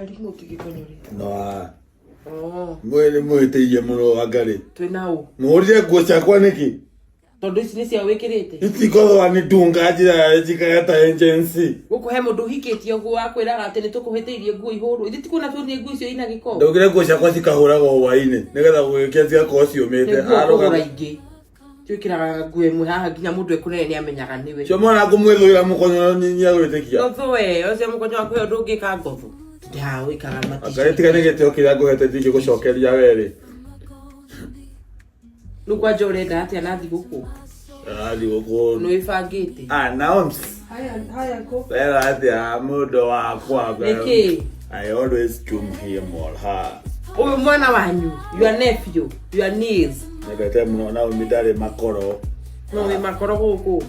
He remote gĩkonyore. No. Oh, Mwĩ mwĩtĩirie mũno angarĩ. twĩna ũ? Mũhũrire nguo ciakwa nĩkĩ? Tondũ ici nĩ cia wĩkĩrĩte. Itikothwa nĩ ndunga njĩra njikare ta agency. Gũkũ he mũndũ ũhikĩtie ũguo wakwĩraga atĩ nĩ tũkũhĩtĩirie nguo ihũrwo. Ithe tikuona tuonie nguo icio ina gĩko. Ndaugire nguo ciakwa cikahũragwo hwainĩ nĩgetha gũgĩkĩa cigakorwo ciũmĩte. Nĩ nguo Arũga- kũgũra ingĩ. Twĩkĩraga nguo ĩmwe haha nginya mũndũ ekũnene nĩ amenyaga nĩwe. Cio mwana ngũmwĩthũĩra mũkonyo nĩegwĩtĩkia. Ngotho we, ũcio mũkonyo waku he ũndũ ũngĩka ngotho. Tinde haha wĩkaga Ngai tiga nĩ gĩtĩo kĩrĩa ngũhete ndingĩgũcokeria werĩ. Rĩu kwanja ũrenda atĩa na thigũkũ? Ah, thigũkũ. Nĩ wĩbangĩte? Announce. Haya, haya, go. Wera atĩa mũndũ wakwa. Nĩkĩ? I always chum him or her. Ũyũ mwana wanyu, your nephew, your niece. Nyendete mũno na umi ndarĩ makoro. No wĩ makoro gũkũ.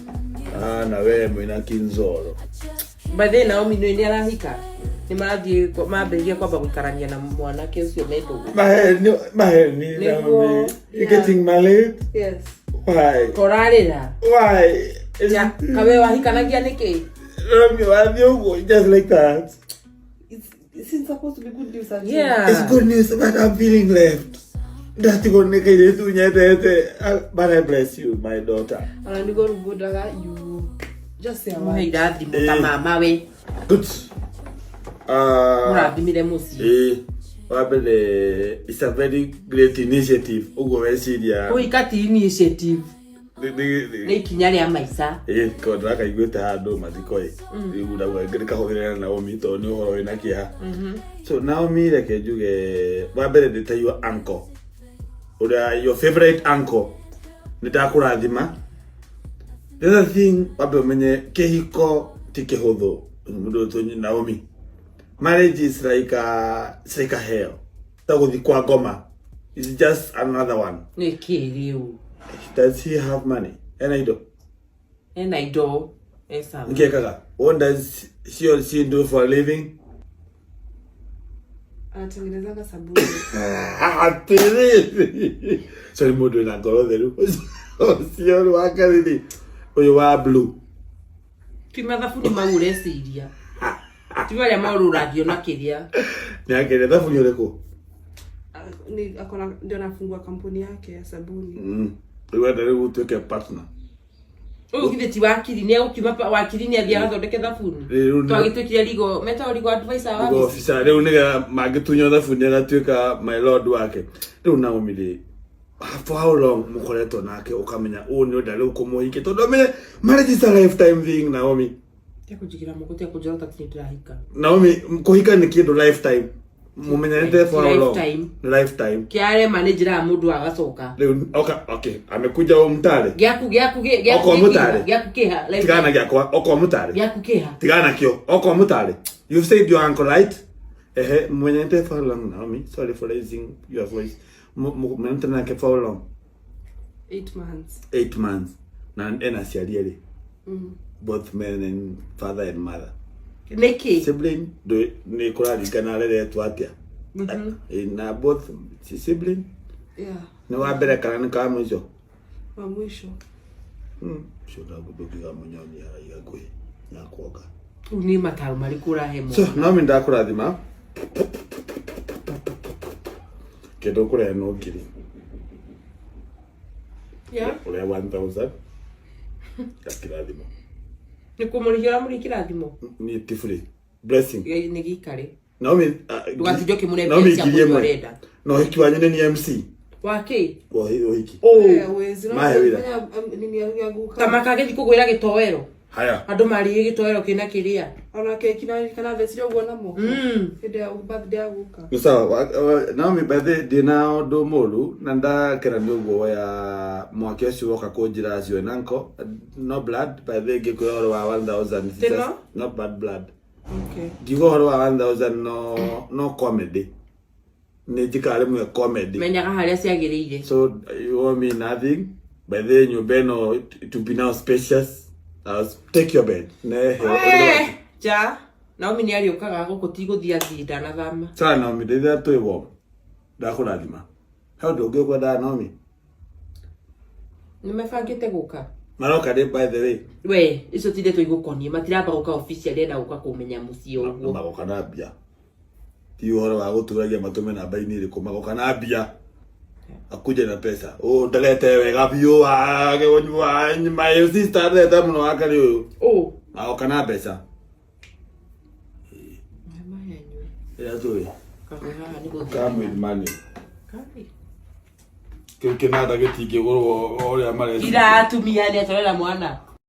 Ah, na we mwĩna kinzoro. By the way, Naomi nĩ nĩ arahika. Nĩ marathiĩ mambĩrĩria kwamba gũikarania na mwanake ũcio me ndũgũ. Maheni, maheni, Nĩguo, Naomi. You yeah. getting married? Yes. Why? Korarĩra. Why? Ja, kawe wahikanagia nĩkĩ? Naomi, wathiĩ ũguo, just like that. It's supposed to be good news, auntie. Yeah. It's good news, but I'm feeling left. Ndatigwo nĩ kairĩtu nyendete. Ah, but I bless you, my daughter. Ona nĩguo rĩu ngwendaga you just say a Mũhe word. irathimo ta Eh. mama we. Good. Ah, Mũrathimire mũciĩ. eh, wa mbere, it's a very great initiative. Ũguo weciria. Kũhika ti initiative. Nĩ ikinya rĩa maica. Ĩĩ, tondũ ndĩrakaiguĩte handũ mathiko ĩ rĩu ndauga ndĩkahũthĩre na Naomi tondũ nĩ ũhoro wĩna kĩeha. So Naomi, reke njuge wa mbere ndĩ ta your uncle, ũrĩa your favorite uncle, nĩ ndakũrathima. The other thing, wambe ũmenye kĩhiko ti kĩhũthũ. Mũndũ ũyũ Naomi, marriage is like a, it's like a hell, ta gũthiĩ kwa ngoma. It's just another one. Nĩ kĩ rĩu? Does he have money? Ena indo? Ena indo. E sawa. Nkekaga, what does she or she do for a living? Anatengenezanga sabuni. Atĩrĩrĩ, sorry, mũndũ wĩna ngoro theru ũcio wa karĩrĩ ũyũ wa blue. Ti mathabuni mau ũreciria. Ti marĩa morũragio na kĩrĩa. Nĩ akĩrĩa thabuni ũrĩkũ? Ah, ni akona ndio anafungua kampuni yake ya sabuni. Rĩu enda rĩu ũtuĩke partner. Ũyũ githĩ ti wakiri nĩ egũkiuma wakiri nĩ athiĩ agathondeke thabuni. Rĩu Twagĩtuĩkire legal, metagwo legal advisor wa Legal wabici. officer rĩu nĩgetha mangĩtunywo thabuni agatuĩka my lord wake. Rĩu Naomi rĩ, for how long mũkoretwo nake ũkamenya ũũ nĩ ũrenda rĩu kũmũhikia? Tondũ ũmenye marriage is a lifetime thing, Naomi. Tia kũnjigĩra moko, tia kũnjorota atĩ nĩ ndĩrahika. Naomi, kũhika nĩ kĩndũ lifetime. Mũmenyanĩte for how long? Lifetime. Lifetime. Kĩarema nĩ njĩraga mũndũ agacoka. Rĩu oka, okay, amekuja ũyũ mũtarĩ. Gĩaku gĩaku gĩaku Okorwo mũtarĩ. gĩaku kĩha. Lifetime. Tigana gĩakwa, okorwo mũtarĩ. Gĩaku kĩha. Tigana nakĩo, okorwo mũtarĩ. You've said your uncle, right? Ehe, mũmenyanĩte for how long, Naomi? Sorry for raising your voice. Mũmenyanĩte nake for how long? 8 months. 8 months. Na ena aciari erĩ? Both men and father and mother? Nĩkĩ? Sibling nĩ kũraringana areretwo atĩa. Eh, na both sibling? Yeah. Nĩ wa mbere kana nĩ ka mũico? Wa mwisho. Ũcio ndũngiuga mũnyonyi haraiha nguhĩ na kuonga. Rĩu nĩ mataro marĩkũ ũrahe So mwana? Naomi, ndakũrathima. Kĩndũ ũkũrehe no ngiri. Yeah. Ũrĩa 1000 ya kĩrathimo. Nĩ kũmũrĩhia ũramũrĩhia kĩrathimo? Nĩ ti free blessing. Nĩ gĩikare. Naomi, Ndũgatinde ũkĩmũne Naomi, mbia cia ngiri mũndũ ĩmwe. ũrenda. Na ũhiki wanyu nĩ ni MC? Wakĩ? Wa ũhiki. Eh, wezi. Mahe wĩra. Fanya, nini ya guka. Ta makagĩthiĩ kũgwĩra gĩtoero. Haya. Andũ marĩe gĩtoero kĩna kĩrĩa. Ona keki na kana thecire ũguo na moko. Hĩndĩ ya birthday ya guka. Nĩ sawa. Naomi, by the way, ndina ũndũ mũru na ndakena nĩ ũguo woya mwake ũcio woka kũnjĩra acio nanko no blood. By the way, ngĩkwĩra ũhoro wa 1000, it's Tĩno? just no bad blood. Okay. Ngiuga ũhoro wa 1000, no comedy nĩ njĩkaga rĩmwe comedy. Menyaga harĩa ciagĩrĩire. So you owe me nothing. By the way, nyũmba ĩno, it will be now spacious. Take your bed nehe. Eh, ja Naomi nĩ arĩũkaga gũkũ, ti gũthiĩ athiĩ ndanathama. Sawa Naomi, ndeithia twĩ warm. Ndakũrathima. He ũndũ ũngĩ ũkwendaga, Naomi? Nĩ mebangĩte gũka? Maroka rĩ, by the way? We, icio ti ndeto igũkoniĩ. Matiramba gũka officially, enda gũka kũmenya mũciĩ ũguo. Magoka na mbia. Ti ũhoro wa gũturagia matũme namba-inĩ ĩrĩkũ, magoka na mbia, akuje na pesa. Ũũ ndarete wega biũ, my sister ndarete mũno wa karĩ ũyũ. Ũ. Agoka na mbeca. Maĩ mahenywe. Ĩrĩa tũĩ. Kahũa haha nĩ gũthiĩ. Come with money. Kai. Kĩu kĩnanda gĩtingĩgũrwo ũrĩa mareciria. Ira atumia nĩ atwarĩra mwana.